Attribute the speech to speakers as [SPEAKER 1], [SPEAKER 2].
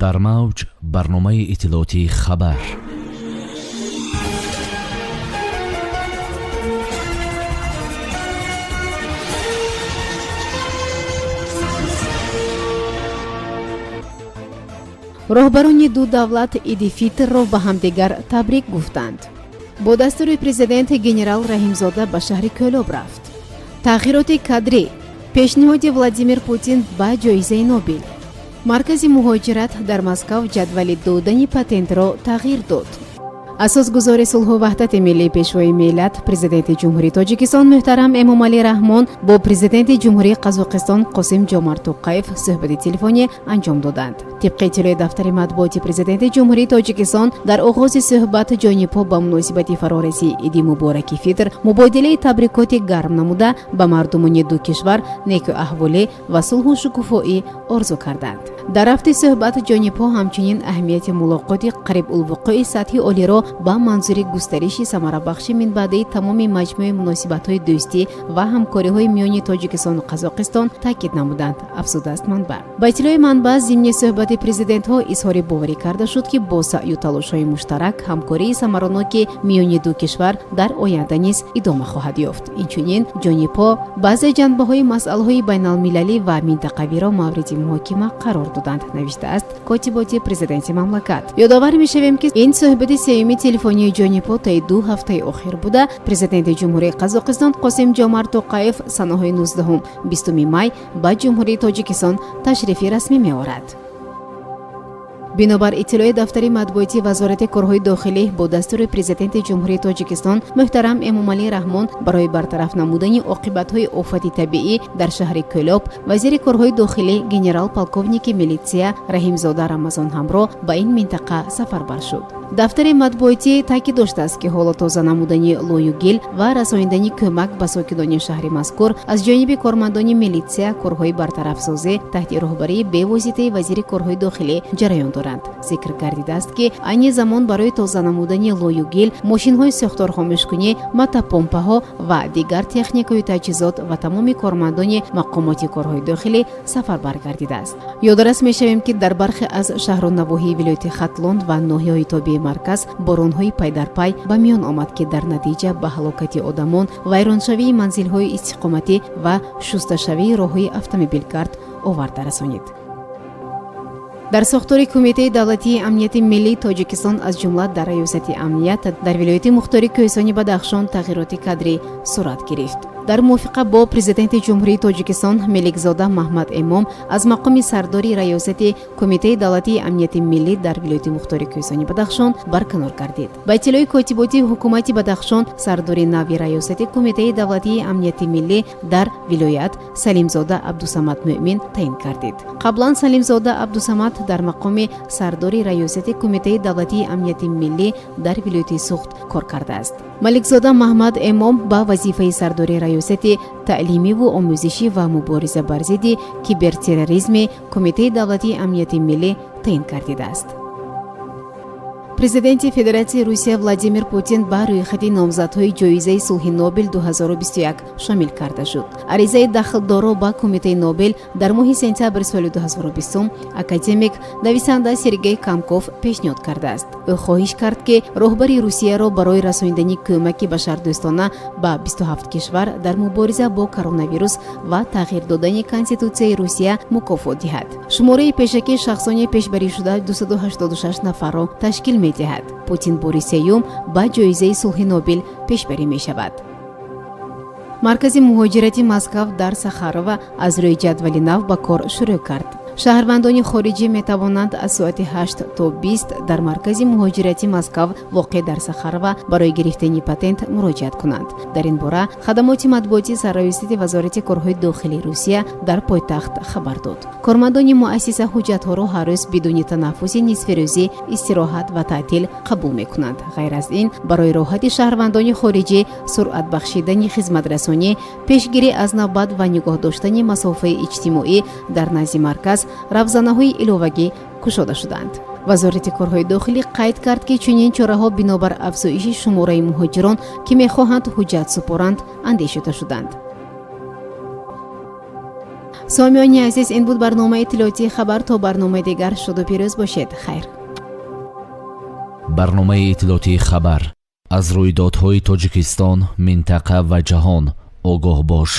[SPEAKER 1] Дар мавҷ барномаи иттилоотии «Хабар».
[SPEAKER 2] Роҳбарони ду давлат Иди Фитрро ба ҳамдигар табрик гуфтанд. Бо дастури президент генерал Раҳимзода ба шаҳри Кӯлоб рафт. Тағйироти кадрӣ, пешниҳоди Владимир Путин ба ҷоизаи Нобел. Маркази муҳоҷират дар Москав ҷадвали додани патентро тағйир дод. Асосгузори сулҳу ваҳдати миллӣ, Пешвои миллат, Президенти Ҷумҳурии Тоҷикистон муҳтарам Эмомалӣ Раҳмон бо Президенти Ҷумҳурии Қазоқистон Қосим Ҷомарт Тоқаев суҳбати телефонӣ анҷом доданд. Тибқи иттилои дафтари матбуоти Президенти Ҷумҳурии Тоҷикистон, дар оғози суҳбат ҷонибҳо ба муносибати фарорасии Иди мубораки Фитр мубодилаи табрикоти гарм намуда, ба мардумони ду кишвар некӯаҳволӣ ва сулҳу шукуфоӣ орзу карданд. Дар рафти суҳбат ҷонибҳо ҳамчунин аҳамияти мулоқоти қарибулвуқӯи сатҳи олиро ба манзури густариши самарабахши минбаъдаи тамоми маҷмӯи муносибатҳои дӯстӣ ва ҳамкориҳои миёни Тоҷикистону Қазоқистон таъкид намуданд, афзудааст манбаъ. Ба иттилои манбаъ, зимни суҳбати президентҳо изҳори боварӣ карда шуд, ки бо саъю талошҳои муштарак ҳамкории самараноки миёни ду кишвар дар оянда низ идома хоҳад ёфт. Инчунин ҷонибҳо баъзе ҷанбаҳои масъалаҳои байналмилалӣ ва минтақавиро мавриди муҳокима қарор доданд, навиштааст котиботи президенти мамлакат. Ёдовар мешавем, ки ин суҳбати сеюми телефонии ҷонибҳо таи 2 ҳафтаи охир буда, Президенти Ҷумҳурии Қазоқистон Қосим Ҷомарт Тоқаев санаҳои 19, 20 май ба Ҷумҳурии Тоҷикистон ташрифи расмӣ меорад. Бинобар иттилои дафтари матбуоти Вазорати корҳои дохилӣ, бо дастури Президенти Ҷумҳурии Тоҷикистон муҳтарам Эмомалӣ Раҳмон барои бартараф намудани оқибатҳои офати табиӣ дар шаҳри Кӯлоб вазири корҳои дохилӣ генерал полковники милитсия Раҳимзода Рамазон ҳамроҳ ба ин минтақа сафарбар шуд. Дафтари матбуотӣ таъкид доштааст, ки ҳоло тоза намудани лою гил ва расонидани кӯмак ба сокинони шаҳри мазкур аз ҷониби кормандони милитсия корҳои бартарафсозӣ таҳти роҳбарии бевоситаи вазири корҳои дохилӣ ҷараён доранд. Зикр гардидааст, ки айни замон барои тоза намудани лою гил мошинҳои сӯхторхомӯшкунӣ, мотопомпаҳо ва дигар техникаю таҷҳизот ва тамоми кормандони мақомоти корҳои дохилӣ сафарбар гардидааст. Ёдрас мешавем, ки дар бархе аз шаҳру навоҳии вилояти Хатлон ва ноҳияҳои тобеи марказ боронҳои пайдарпай ба миён омад, ки дар натиҷа ба ҳалокати одамон, вайроншавии манзилҳои истиқоматӣ ва шусташавии роҳҳои автомобилгард оварда расонид. Дар сохтори Кумитаи давлатии амнияти миллии Тоҷикистон, аз ҷумла дар Раёсати амният дар вилояти мухтори Кӯҳистони Бадахшон тағйироти кадрӣ сурат гирифт. Дар мувофиқа бо Президенти Ҷумҳурии Тоҷикистон Меликзода Маҳмад Эмом аз мақоми сардори Раёсати Кумитаи давлатии амнияти миллӣ дар вилояти мухтори Кӯҳистони Бадахшон барканор гардид. Ба иттилои котиботи ҳукумати Бадахшон, сардори нави Раёсати Кумитаи давлатии амнияти миллӣ дар вилоят Салимзода Абдусамад Мӯъмин таъин гардид. Қаблан Салимзода Абдусамад дар мақоми сардори Раёсати Кумитаи давлатии амнияти миллӣ дар вилояти Суғд кор кардааст. Маликзода Маҳмад Эмом ба вазифаи сардори Раёсати таълимиву омӯзишӣ ва мубориза бар зидди кибертерроризми Кумитаи давлатии амнияти миллӣ таъин гардидааст. Президенти Федератсияи Русия Владимир Путин ба рӯйхати номзадҳои ҷоизаи сулҳи Нобел 2021 шомил карда шуд. Аризаи дахлдорро ба Кумитаи Нобел дар моҳи сентябри соли 2020 академик, нависанда Сергей Комков пешниҳод кардааст. Ӯ хоҳиш кард, ки роҳбари Русияро барои расонидани кӯмаки башардӯстона ба 27 кишвар дар мубориза бо коронавирус ва тағйир додани Конститутсияи Русия мукофот диҳад. Шумораи пешакии шахсони пешбаришуда 286 нафарро ташкил медиҳад. Путин бори сеюм ба ҷоизаи сулҳи Нобел пешбарӣ мешавад. Маркази муҳоҷирати Москав дар Сахарова аз рӯи ҷадвали нав ба кор шурӯъ кард. Шаҳрвандони хориҷӣ метавонанд аз соати 8 то 20 дар маркази муҳоҷирати Москав, воқеъ дар Сахарова, барои гирифтани патент муроҷиат кунанд. Дар ин бора хадамоти матбуоти Сарраёсати Вазорати корҳои дохилии Русия дар пойтахт хабар дод. Кормандони муассиса ҳуҷҷатҳоро ҳар рӯз бидуни танаффуси нисфирӯзӣ, истироҳат ва таътил қабул мекунанд. Ғайр аз ин, барои роҳати шаҳрвандони хориҷӣ, суръат бахшидани хизматрасонӣ, пешгирӣ аз навбат ва нигоҳ доштани масофаи иҷтимоӣ дар назди марказ равзанаҳои иловагӣ кушода шуданд. Вазорати корҳои дохилӣ қайд кард, ки чунин чораҳо бинобар афзоиши шумораи муҳоҷирон, ки мехоҳанд ҳуҷҷат супоранд, андешида шуданд. Сомиёни азиз, ин буд барномаи иттилоотии «Хабар». То барномаи дигар шоду пирӯз бошед. Хайр.
[SPEAKER 1] Барномаи иттилоотии «Хабар». Аз рӯйдодҳои Тоҷикистон, минтақа ва ҷаҳон огоҳ бош.